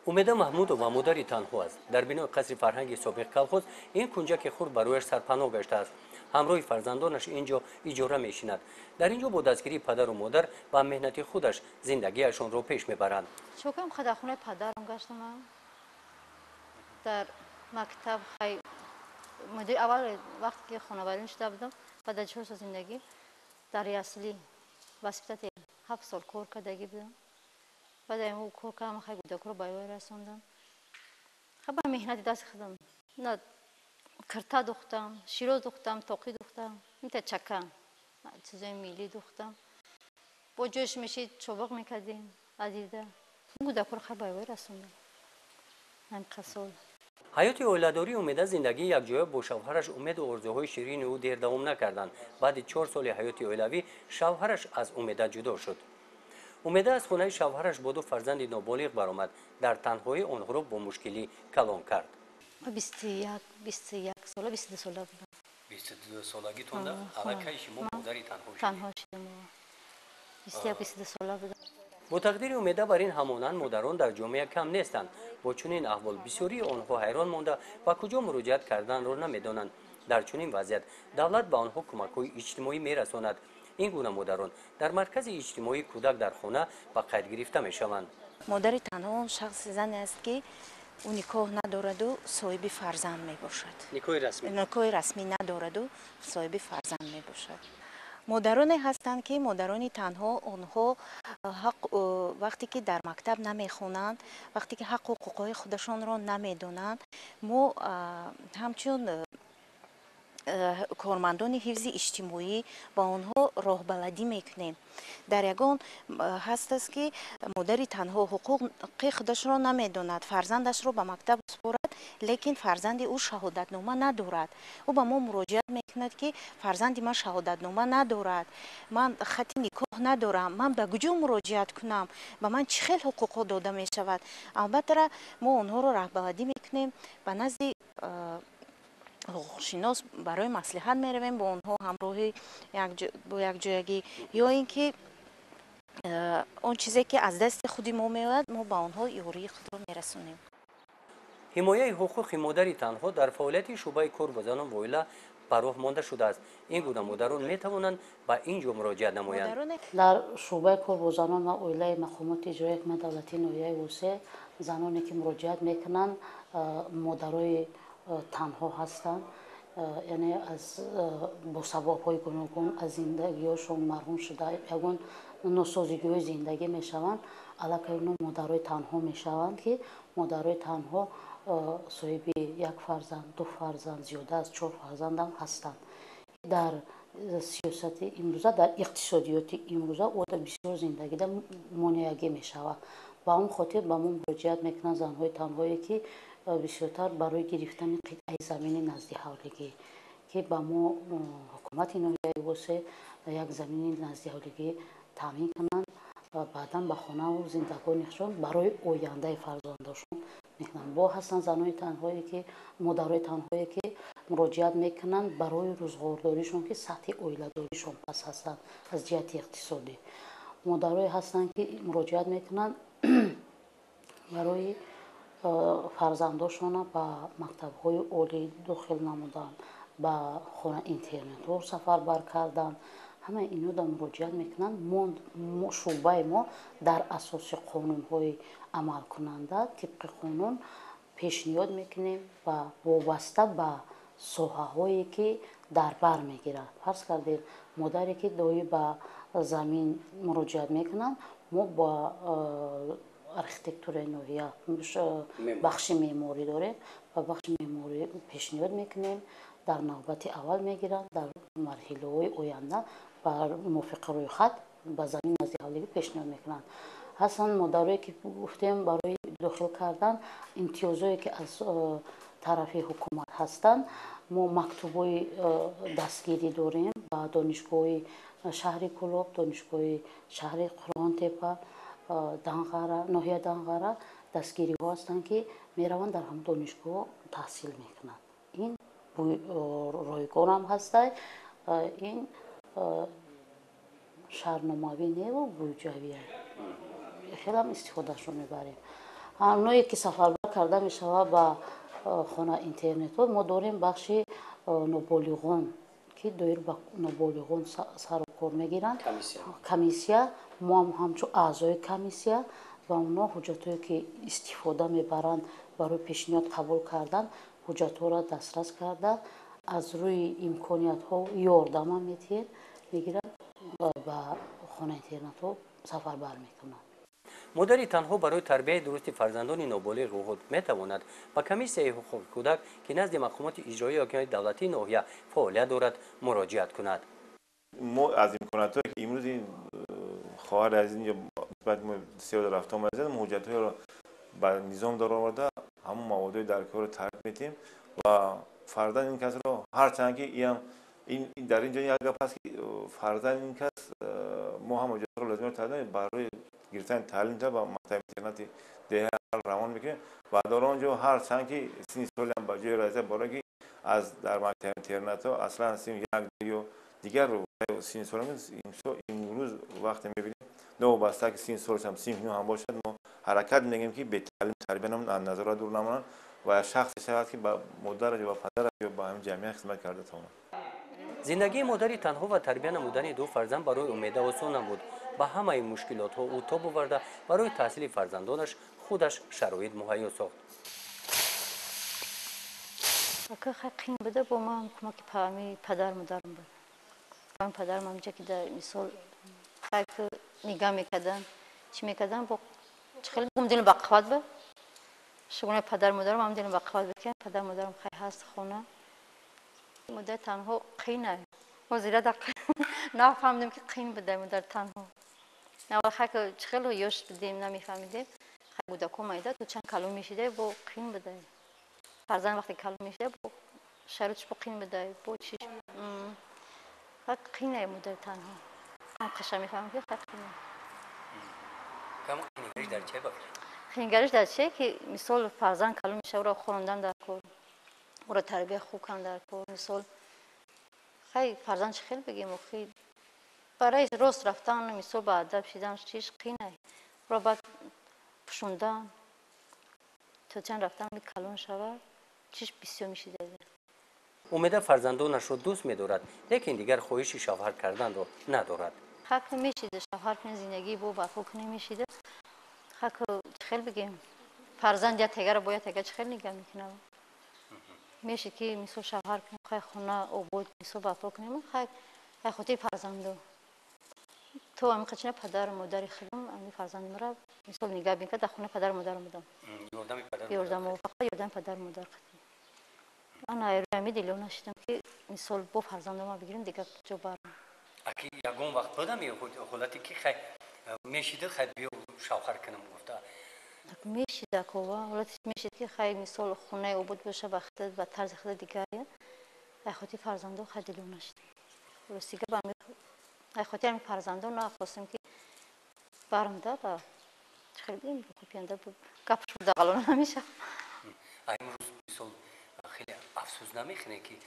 Умеда Маҳмудова модари танҳо аст. Дар бинои қасри фарҳанги собиқ колхоз ин кунҷаки хурд барояш сарпаноҳ гаштааст. Ҳамроҳи фарзандонаш ин ҷо иҷора мешинад. Дар ин ҷо бо дастгирии падару модар ва меҳнати худаш зиндагиашонро пеш мебаранд. Чокам дар хонаи падарам гаштам. Дар мактаб хай мудири аввал вақте ки хонаварин шуда будам, баъд аз 4 сол зиндагӣ дар ясли воспитатель 7 сол кор кардагӣ будам. Баъд аз кор кардам, хай кӯдакро ба ёй расондам. Хай ба меҳнати дасти худам на кирта духтам, широ духтам, тоқӣ духтам, мита чака, чизои миллӣ духтам. Бо ҷош мешид, чобоқ мекардем адида. Кӯдакро хай ба ёй расондам. Ҳамин сол. Ҳаёти оиладории Умеда, зиндагии якҷоя бо шавҳараш, умеду орзуҳои ширини ӯ дер давом накарданд. Баъди 4 соли ҳаёти оилавӣ шавҳараш аз Умеда ҷудо шуд. Умеда аз хонаи шавҳараш бо ду фарзанди ноболиғ баромад. Дар танҳоӣ онҳоро бо мушкилӣ калон кард. 21, 21 сола, 22 сола будам. 22 солагитонда аллакай шумо модари танҳо? Танҳо шудам, 21, 22 сола будам. Бо тақдири Умеда бар ин ҳамонанд модарон дар ҷомеа кам нестанд. Бо чунин аҳвол бисёрии онҳо ҳайрон монда, ба куҷо муроҷиат карданро намедонанд. Дар чунин вазъият давлат ба онҳо кӯмакҳои иҷтимоӣ мерасонад. Ин гуна модарон дар маркази иҷтимоии «Кӯдак дар хона» ба қайд гирифта мешаванд. Модари танҳо он шахси зане аст, ки ӯ никоҳ надораду соҳиби фарзанд мебошад. Никоҳи расмӣ. Никоҳи расмӣ надораду соҳиби фарзанд мебошад. Модароне ҳастанд, ки модарони танҳо онҳо ҳақ вақте ки дар мактаб намехонанд, вақте ки ҳаққу ҳуқуқҳои худашонро намедонанд, мо ҳамчун кормандони ҳифзи иҷтимоӣ ба онҳо роҳбаладӣ мекунем. Дар ягон ҳаст аст, ки модари танҳо ҳуқуқи худашро намедонад, фарзандашро ба мактаб супорад, лекин фарзанди ӯ шаҳодатнома надорад. Ӯ ба мо муроҷиат мекунад, ки фарзанди ман шаҳодатнома надорад, ман хати никоҳ надорам, ман ба куҷо муроҷиат кунам, ба ман чӣ хел ҳуқуқҳо дода мешавад? Албатта, мо онҳоро роҳбаладӣ мекунем, ба назди ҳуқуқшинос барои маслиҳат меравем бо онҳо ҳамроҳи бо якҷоягӣ, ё ин ки он чизе, ки аз дасти худи мо меояд, мо ба онҳо ёрии худро мерасонем. Ҳимояи ҳуқуқи модари танҳо дар фаъолияти шӯъбаи кор бо занон ва оила ба роҳ монда шудааст. Ин гуна модарон метавонанд ба ин ҷо муроҷиат намоянд. Дар шӯъбаи кор бо занон ва оилаи мақомоти иҷроияи ҳукумати давлатии ноҳияи Восе заноне, ки муроҷиат мекунанд, модарои танҳо ҳастанд, яъне аз бо сабабҳои гуногун аз зиндагиҳошон маҳрум шуда, ягон носозигиҳои зиндагӣ мешаванд, аллакай оно модарои танҳо мешаванд, ки модарои танҳо соҳиби як фарзанд, ду фарзанд, зиёда аз чор фарзандам ҳастанд. Дар сиёсати имрӯза, дар иқтисодиёти имрӯза ода бисёр зиндагида монеагӣ мешавад. Ба он хотир ба мо муроҷиат мекунанд занҳои танҳое, ки бисёртар барои гирифтани қитъаи замини назди ҳавлигӣ, ки ба мо ҳукумати ноҳияи Восе як замини назди ҳавлигӣ таъмин кунанд ва баъдан ба хонаву зиндагонишон барои ояндаи фарзандошон мекунанд. Бо ҳастанд занои танҳое, ки модарои танҳое, ки муроҷиат мекунанд барои рӯзғордоришон, ки сатҳи оиладоришон паст ҳастанд аз ҷиҳати иқтисодӣ. Модарое ҳастанд, ки муроҷиат мекунанд барои фарзандошона ба мактабҳои олӣ дохил намудан, ба хона интернатҳо сафарбар кардан. Ҳамаи инҳо да муроҷиат мекунанд. Шӯъбаи мо дар асоси қонунҳои амалкунанда, тибқи қонун пешниҳод мекунем ва вобаста ба соҳаҳое, ки дар бар мегирад. Фарз кардем, модаре, ки доир ба замин муроҷиат мекунанд, мо ба архитектураи ноҳия бахши меъморӣ дорем, ба бахши меъморӣ пешниҳод мекунем, дар навбати аввал мегиранд, дар марҳилаҳои оянда ба мувофиқи рӯйхат ба замин назди ҳавлигӣ пешниҳод мекунанд. Ҳастанд модарое, ки гуфтем, барои дохил кардан имтиёзое, ки аз тарафи ҳукумат ҳастанд. Мо мактубҳои дастгирӣ дорем ба донишгоҳи шаҳри Кӯлоб, донишгоҳи шаҳри Қурғонтепа, Данғара, ноҳияи Данғара. Дастгириҳо ҳастанд, ки мераванд, дар ҳамон донишгоҳ таҳсил мекунанд. Ин ройгонам ҳастай, ин шаҳрномавӣ неву буҷавия, хелам истифодашро мебарем. Оное ки сафарбар карда мешавад ба хона интернетҳо, мо дорем бахши ноболиғон, ки доир ба ноболиғон сару кор мегиранд. Комиссия, мо ҳам ҳамчун аъзои комиссия ва онҳо ҳуҷҷатҳое ки истифода мебаранд барои пешниҳод қабул кардан, ҳуҷҷатҳоро дастрас карда, аз рӯи имкониятҳо ёрдама медиҳем, мегиранд ва ба хона интернатҳо сафарбар мекунанд. Модари танҳо барои тарбияи дурусти фарзандони ноболиғи худ метавонад ба комиссияи ҳуқуқи кӯдак, ки назди мақомоти иҷроии ҳокимияти давлатии ноҳия фаъолият дорад, муроҷиат кунад. Мо аз имкониятҳое ки имрӯз ин хоҳари аз инҷо нисбат мо сиёда рафта омадем, ҳуҷҷатҳоеро ба низом дароварда, ҳамон маводҳои даркорро тарбият медиҳем ва фарзанд ин касро ҳарчанд ки иам дар ин ҷо як гап ҳаст, ки фарзанд ин кас мо ҳам ҳуҷҷатҳоро лозимро тарбият барои гирифтани таълим ба мактаби интернати деҳа равон мекунем ва дар он ҷо ҳарчанд ки синни солиам ба ҷои расида, барое ки аз дар мактаби интернатҳо аслан синни як ё дигар синни сол имрӯз вақте мебинем, новобаста ки синни солашам синф нӯ ҳам бошад, мо ҳаракат мекунем, ки бетаълим тарбия намонанд, аз назорат дур намонанд ва шахсе шавад, ки ба модараш ё ба падараш ё ба ҳамин ҷамъият хизмат карда тавонад. Зиндагии модари танҳо ва тарбия намудани ду фарзанд барои Умеда осон набуд. Ба ҳамаи мушкилотҳо ӯ тоб оварда, барои таҳсили фарзандонаш худаш шароит муҳайё сохт. Ака хай қин буда, бо ман кӯмаки падар модарам буд. Ман падарам ҳамҷа ки дар мисол хай нигаҳ мекардан, чӣ мекардан, бо хеле гум дилам ба қувват буд. Шугунаи падар модарам ҳам дилам ба қувват буд, ки падар модарам хай ҳаст хона. Модар танҳо қина. Мо зира нафаҳмидем, ки қин буда модар танҳо. Аввал хай чӣ хеле ёш будем, намефаҳмидем. Хай кӯдако майда то чанд калон мешида, бо қин буда. Фарзанд вақте калон мешида, бо шароитш бо қин буда, бо чиш. Хай қинае модар танҳо. Ман қаша мефаҳмам, ки хай қина. Кам қинигариш дар че ба? Қинигариш дар че ки мисол фарзанд калон мешава, ӯро хонондан дар кор, ӯро тарбия хуб кардан дар кор, мисол хай фарзанд чӣ хел бигем, охи барои рост рафтан, мисол ба адаб шидан чиш қинай. Ӯро баъд пӯшондан то чанд рафтан калон шава, чиш бисёр мешида. Умеда фарзандонашро дӯст медорад, лекин дигар хоҳиши шавҳар карданро надорад. Хак мешида шавҳар кунем, зиндагӣ бо барпо кунем мешида. Хак чӣ хел бигем, фарзанд я тегаро бояд тега чӣ хел нигаҳ мекунад. Мешид ки мисол шавҳар кунем, хай хона обод мисол барпо кунем, хай хай хотири фарзандо. То ҳамин қачина падару модари худам ҳамин фарзандамро мисол нигаҳ мекард, дар хонаи падару модарам будам. Ёрдам, фақат ёрдами падару модар қатӣ. Ман айрӯи дило нашидам, ки мисол бо фарзандама бигирем, дигар ҷо барам. Аки ягон вақт будам ҳолате ки хай мешида, хай биё шавҳар кунам гуфта? Мешида кова, ҳолате мешид, ки хай мисол хонаи обод боша, ба худ ба тарзи худ дигар, ай хотири фарзандо хай дило нашидам. Ростига ба ай хотири ҳамин фарзандо нахостем, ки барам да ба чӣ хел бигем, хупиянда гапш дағалона намешавад. Имрӯз мисол хеле афсӯс намехӯрем, ки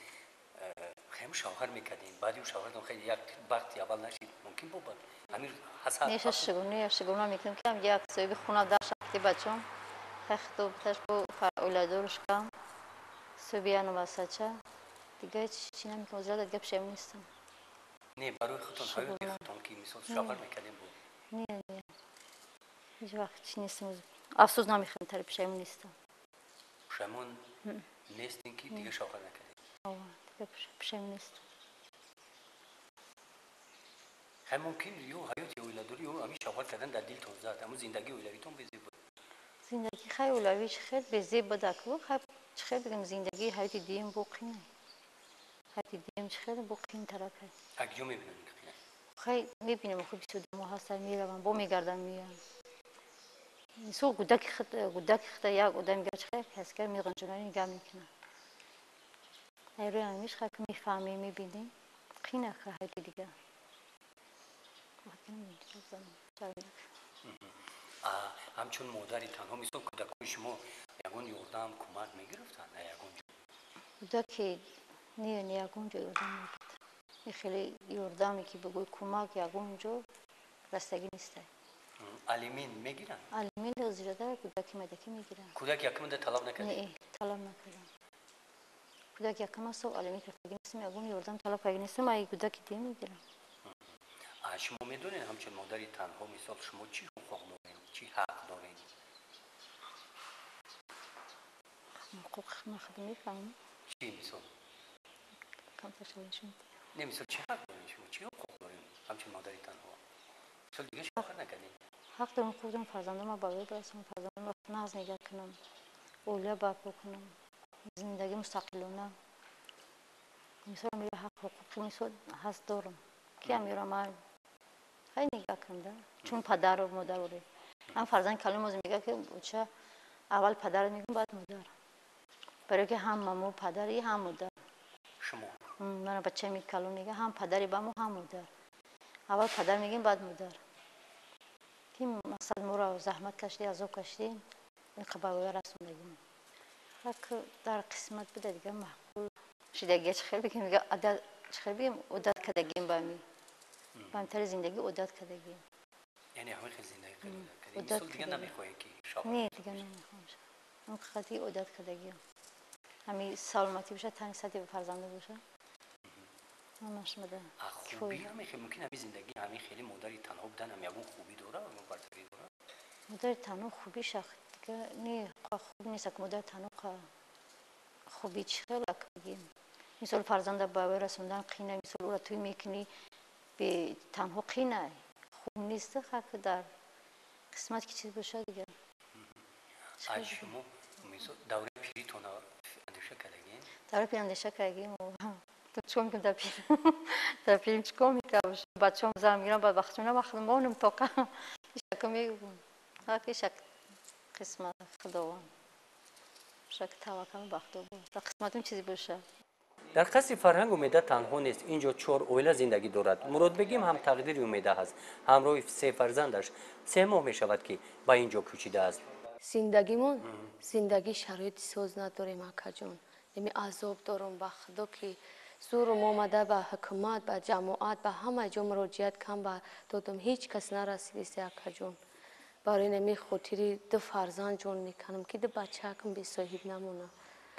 хеле шавҳар мекардем, баъди ӯ шавҳартон хеле як вақти аввал нашид, мумкин бобад ҳамин ҳасад? Неша, шугуни шугуна мекунем, ки ҳам як соҳиби хона дар шахти бачам хай худо биташ, бо оиладорш кам соҳиби як навасача, дигар чӣ намекунам, зиёда дигар пушаймон нестам. Не, барои худтон, ҳаёти худтон, ки мисол шавҳар мекардем бо Не, не, ҳеҷ вақт чӣ нестам, афсӯс намехӯрам, тари пушаймон нестам. Пушаймон нестем, ки дигар шавҳар накардем? Дигар пушаймон нестам. Хай мумкин ё ҳаёти оиладорӣ, ё ҳамин шавҳар кардан дар дилтон зад, ҳамун зиндагии оилавитон безеб буд? Зиндагӣ хай оилавӣ хел безеб буд, аку хай чӣ хел бигем, зиндагии ҳаёти дуюм бо қинай. Ҳаёти дуюм чӣ хел бо қин таракай. А куҷо мебинам ин қинай? Хай мебинам, охи бисёр домо ҳастанд, мераванд, бо мегарданд, меоянд. Мисол гудаки худ як одами гар чӣ хел касгар меғанҷонад, нигаҳ мекунад. Айрӯи ҳамиш хай ки мефаҳмем, мебинем, қин ака ҳаёти дигар. Ҳамчун модари танҳо, мисол кӯдакҳои шумо ягон ёрдам, кӯмак мегирифтанд на ягон ҷо? Кӯдаке не, не, ягон ҷо ёрдам нагирифт. Хеле ёрдаме ки бигӯй кӯмак, ягон ҷо растагӣ нестай. Алимин мегиранд? Алимин зиёда кӯдаки мадаки мегиранд. Кӯдак якумда талаб накардед? Не, талаб накардам. Кӯдак якум аст, алимин гирифтагӣ нестам, ягон ёрдам талаб кардагӣ нестам, ай кӯдаки дигар мегирам. Шумо медонед, ҳамчун модари танҳо, мисол, шумо чӣ ҳуқуқ доред, чӣ ҳақ доред? Ҳуқуқи ман худ мефаҳмам. Чӣ мисол? Камтар шавад. Не, мисол, чӣ ҳақ доред шумо, чӣ ҳуқуқ доред ҳамчун модари танҳо? Мисол, дига шавҳар накардед? Ҳақ дорам, ҳуқуқ дорам, фарзандонро ба вой барасонам, фарзандонро нағз нигаҳ кунам, оила барпо кунам, зиндагӣ мустақилона. Мисол, ҳақ ҳуқуқи мисол ҳаст дорам, ки амира ман хай нигаҳ кунам да, чун падару модар орем. Ҳам фарзанди калон моз мегӯяд, ки бача аввал падар мегӯям, баъд модар. Барои ки ҳам мамо падари, ҳам модар. Шумо? Мана бачаи калон мегӯяд, ҳам падари ба мо, ҳам модар. Аввал падар мегӯем, баъд модар. Ки мақсад моро заҳмат кашидӣ, азоб кашидӣ, ин қабалоя расондагӣ. Ҳак дар қисмат буда дига маъқул шидагия, чӣ хел бигем, дига адат, чӣ хел бигем, одат кардагим ба ами. Ба ҳамтари зиндагӣ одат кардагим. Яъне ҳамин хел зиндагӣ одат кардагим? Мисол, дига намехоҳед ки шавҳар? Не, дига намехоҳам. Он қадри одат кардагим. Ҳами саломатӣ бошад, тани сади фарзандо бошад. Ҳамаш мада. Хубӣ ҳамин хел мумкин, ҳамин зиндагӣ, ҳамин хели модари танҳо будан ҳам ягон хубӣ дорад, ягон бартарӣ дорад? Модари танҳо хубиша дига не, хуб нест, ак модари танҳо хубӣ чӣ хел ак бигем. Мисол, фарзанда ба вой расондан қина, мисол, ӯра тӯй мекунӣ, бе танҳо қина. Хуб нест, хак дар қисмат ки чиз бошад дига. Аз шумо мисол давраи пиритона андеша кардагин? Давраи пир андеша кардагим. Чикор мекунам дар пир? Дар пирим чикор мекунам? Бачаам зан мегирам, баъд вақтона вақт монам тоқа. Ишака мегӯм. Ҳак ишак қисмат Худованд. Шак таваккал ба Худо бош. Дар қисматум чизе бошад. Дар қасри фарҳанг Умеда танҳо нест. Инҷо 4 оила зиндагӣ дорад. Муродбегим ҳам тақдири Умеда ҳаст. Ҳамроҳи 3 фарзандаш 3 моҳ мешавад, ки ба инҷо кӯчидааст. Зиндагимон, зиндагӣ шароити соз надорем, акаҷон. Еми азоб дорам ба Худо, ки зурум омада ба ҳукумат, ба ҷамоат, ба ҳама ҷо муроҷиат кам ба додам. Ҳеҷ кас нарасидист, акаҷон. Барои нами хотири 2 фарзанд ҷон мекунам, ки 2 бачаакам бесоҳиб намонам.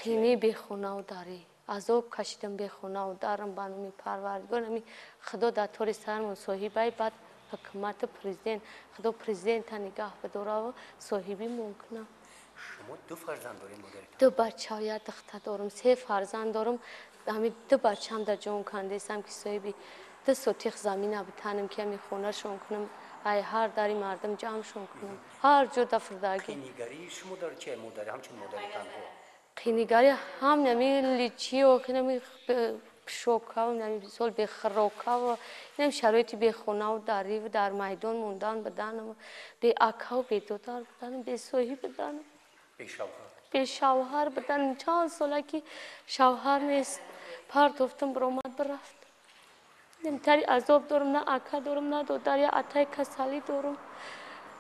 Қинӣ бехонаву дарӣ. Азоб кашидам бехонаву дарам ба номи Парвардигор. Ами Худо дар тори сармон соҳибай, баъд ҳукумату президент. Худо президента нигаҳ бидораву соҳибӣ мумкина. Шумо 2 фарзанд доред, модари? 2 бача, як духтар дорам, 3 фарзанд дорам. Ҳами 2 бачаам дар ҷон кандесам, ки соҳиби 2 сотих замина битанам, ки ҳами хонашон кунам, ай ҳар дари мардум ҷамъшон кунам, ҳар ҷо дафрдагӣ. Қинигарии шумо дар чи, модари, ҳамчун модари танҳо? Қинигарӣ ҳам нами личио, нами пишокав, нами мисол бехӯрокав, нами шароити бехонаву дариву дар майдон мондан буданам, беакав, бедодар буданам, бесоҳиб буданам. Бешавҳар? Бешавҳар буданам. Чанд сола ки шавҳар нест, партофтам, биромад бирафт. Тари азоб дорам, на ака дорам, на додар, я атай касалӣ дорам.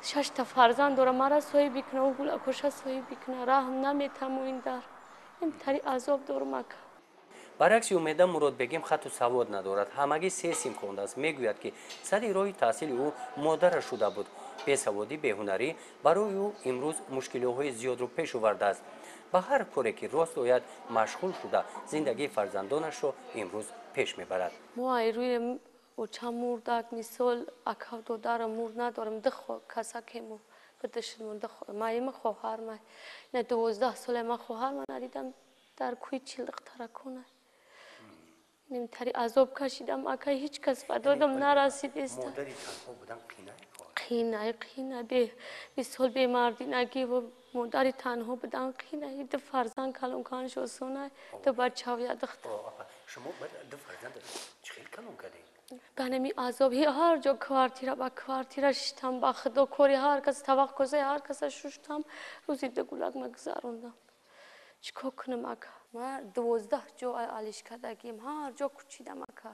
6 та фарзанд дорам, мара соҳиб бикуна, ӯ гулакоша соҳиб бикуна, раҳм наметаму ин дар. Тари азоб дорам, ака. Баръакси Умеда, Муродбегим хатту савод надорад. Ҳамагӣ 3 синф хондааст. Мегӯяд, ки сари роҳи таҳсили ӯ модараш шуда буд. Бесаводӣ, беҳунарӣ барои ӯ имрӯз мушкилиҳои зиёдро пеш овардааст. Ба ҳар коре ки рост ояд машғул шуда, зиндагии фарзандонашро имрӯз пеш мебарад. Мо ай рӯи оча мурдак, мисол акав додарам мурд надорам, 2 касакему бидашидмон, маими хоҳар май. Ина 12 сола ман хоҳар ман надидам, дар кӯи чилдиқ таракона. Тари азоб кашидам, ака, ҳеҷ кас ба додам нарасидист. Модари танҳо будан қинай? Қинай, қина, мисол бемардинагӣ ва модари танҳо будан қинай. 2 фарзанд калон кан шосонай, 2 бача ва як духтар. Шумо 2 фарзанд чӣ хел калон кардед? Ба нами азоб ҳар ҷо квартира ба квартира шиштам, ба Худо кори ҳар кас тавақ козаи ҳар каса шуштам, рӯзи 2 гулак магузарондам. Чӣ кор кунам, ака? Ман 12 ҷо алиш кардагим, ҳар ҷо кӯчидам, ака.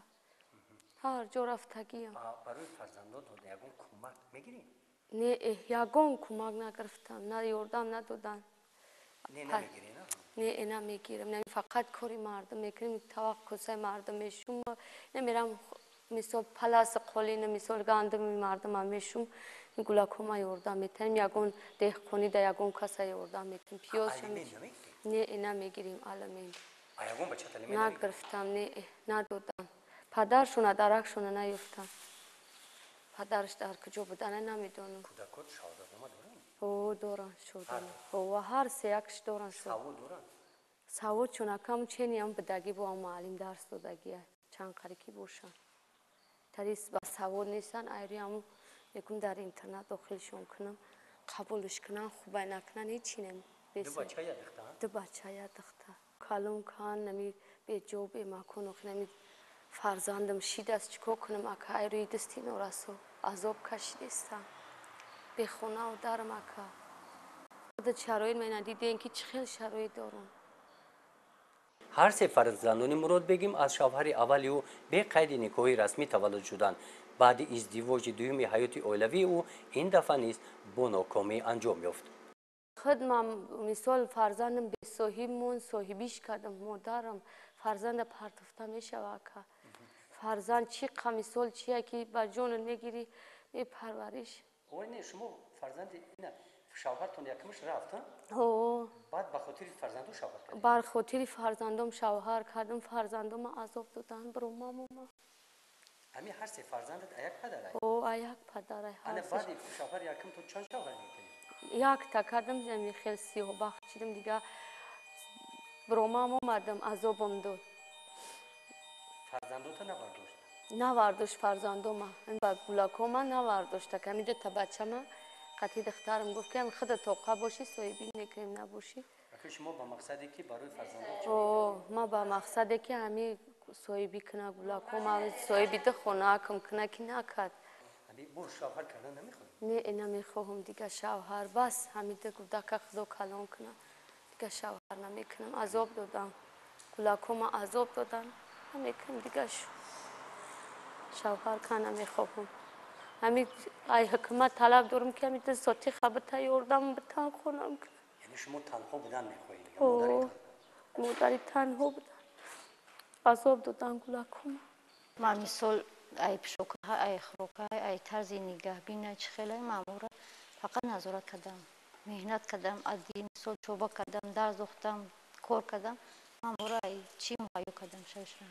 Ҳар ҷо рафтагиям. Барои фарзандон ягон кӯмак мегиред? Не, ягон кӯмак нагирифтам, на ёрдам надодан. Не, намегиред, на? Не, намегирам. Фақат кори мардум мекунем, тавақ косаи мардум мешум. Намерам Мисол палас қолина, мисол гандуми мардума мешум, гулакома ёрдам метанем, ягон деҳқонӣ да ягон каса ёрдам метанем. Пиёз не, намегирим алимент. Нагирифтам, не, надодам. Падаршона даракшона наёфтам. Падараш дар куҷо будана намедонам. Кӯдакот шаҳодатнома доранд? О, доранд шаҳодатнома. О, ҳар се якш доранд. Савод доранд? Савод чун акам чениам будагӣ бо муаллим дарс додагия. Чанд қари ки бошанд. Тарис ба савод нестанд, айри ҳаму мегӯм дар интернат дохилшон кунам, қабулш кунам, хубай накунан ҳечи нем. Ду бача я духта? Ду бача я духта. Калон кан нами беҷо бемакон охи нами фарзандам шидаст, чӣ кор кунам ака, айрӯи дасти норасо азоб кашидестам. Бехонаву дарам ака. Худат шароит мена дидем ки чӣ хел шароит дорам. Ҳар се фарзандони Муродбегим аз шавҳари аввали ӯ бе қайди никоҳи расмӣ таваллуд шуданд. Баъди издивоҷи дуюми ҳаёти оилавии ӯ ин дафъа низ бо нокомӣ анҷом ёфт. Худ ман мисол фарзандам бесоҳиб монд, соҳибиш кардам, модарам фарзанда партофта мешава ака. Фарзанд чӣ қа мисол чия ки ба ҷонат мегирӣ, мепарвариш. Ой, не, шумо фарзанди ина шавҳартон якмаш рафт, ҳо? Баъд ба хотири фарзанду шавҳар кардед? Бар хотири фарзандом шавҳар кардам, фарзандома азоб додан, биромамома. Ҳамин ҳар се фарзандат аяк падарай? О, аяк падарай. Ана баъди шавҳар якм то чанд шавҳар мекунед? Якта кардам, ами хел сиёҳбахт шидам, дига биромам омадам, азобам дод. Фарзандота навардошт? Навардошт фарзандома. Ба гулакома навардошта. Ками дута бачама қатъи духтарам гуфт ки ами худа тоқа бошӣ, соҳибӣ мекунем, набошӣ. Шумо ба мақсаде ки барои фарзандон? О, ма ба мақсаде ки ами соҳибӣ куна гулакома, соҳиби ду хонаакам куна ки накард. Бо шавҳар кардан намехоҳед? Не, намехоҳам дига шавҳар. Бас ҳамин ду кӯдака худо калон кунам. Дига шавҳар намекунам. Азоб додам. Гулакома азоб додам. Намекунам дига шавҳар кан намехоҳам. Ҳамин ай ҳукумат талаб дорам ки ҳамин ду соти хабата ёрдам битан хонам кунам. Яъне шумо танҳо будан мехоҳед? О, модари танҳо будан. Азоб додан гулакома. Ман мисол ай пишокаҳай, ай хӯрокаҳай, ай тарзи нигаҳбина чӣ хелай маъмура фақат назорат кардам. Меҳнат кардам, адди мисол чоба кардам, дарс дохтам, кор кардам. Маъмура ай чӣ муҳайё кардам шаша.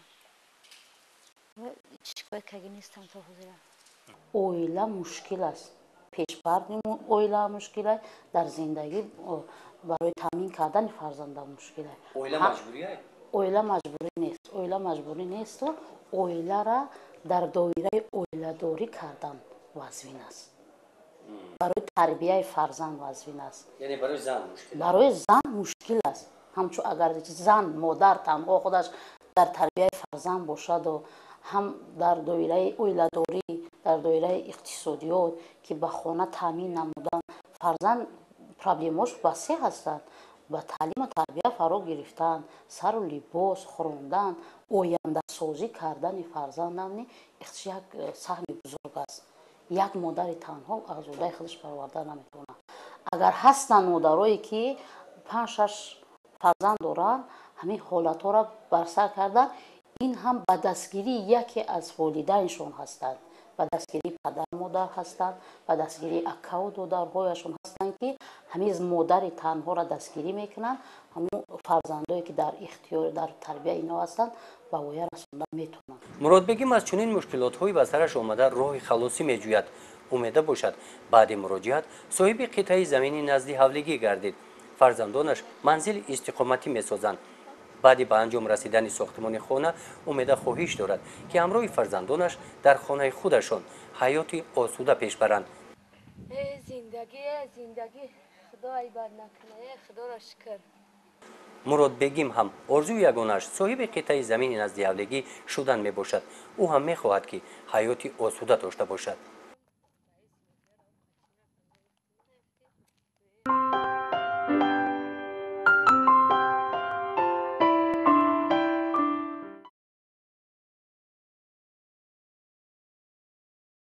Шикоят карги нестам то ҳозира. Оила мушкил аст. Пешбарди оила мушкил аст, дар зиндагӣ барои таъмин кардани фарзанда мушкил аст. Оила маҷбурӣ аст? Оила маҷбурӣ нест. Оила маҷбурӣ нест. Оилара дар доираи оиладорӣ кардан вазвин аст. Барои тарбияи фарзанд вазвин аст. Яъне барои зан мушкил? Барои зан мушкил аст. Ҳамчун агар зан модар танҳо худаш дар тарбияи фарзанд бошаду ҳам дар доираи оиладорӣ, дар доираи иқтисодиёт ки ба хона таъмин намудан фарзанд проблемаош васеъ ҳастанд. Ба таълиму тарбия фаро гирифтан, сару либос хӯрондан, ояндасозӣ кардани фарзандам як саҳми бузург аст. Як модари танҳо аз уҳдаи худаш бароварда наметавонад. Агар ҳастанд модарое ки 5-6 фарзанд доранд, ҳамин ҳолатҳоро барсар кардан, ин ҳам ба дастгирии яке аз волидайншон ҳастанд, ба дастгирии падару модар ҳастанд, ба дастгирии акаву додарҳояшон ҳастанд ки ҳамин модари танҳоро дастгирӣ мекунанд, ҳамун фарзандое ки дар ихтиёр дар тарбияи ино ҳастанд ба воя расонда метавонанд. Муродбегим аз чунин мушкилотҳои ба сараш омада роҳи халосӣ меҷӯяд. Умеда бошад, баъди муроҷиат соҳиби қитъаи замини назди ҳавлигӣ гардид. Фарзандонаш манзили истиқоматӣ месозанд. Баъди ба анҷом расидани сохтмони хона Умеда хоҳиш дорад ки ҳамроҳи фарзандонаш дар хонаи худашон ҳаёти осуда пеш баранд. Э зиндагӣ, э зиндагӣ, худо айбад накунад, э худоро шукр. Муродбегим ҳам орзуи ягонааш соҳиби қитъаи замини назди ҳавлигӣ шудан мебошад. Ӯ ҳам мехоҳад ки ҳаёти осуда дошта бошад.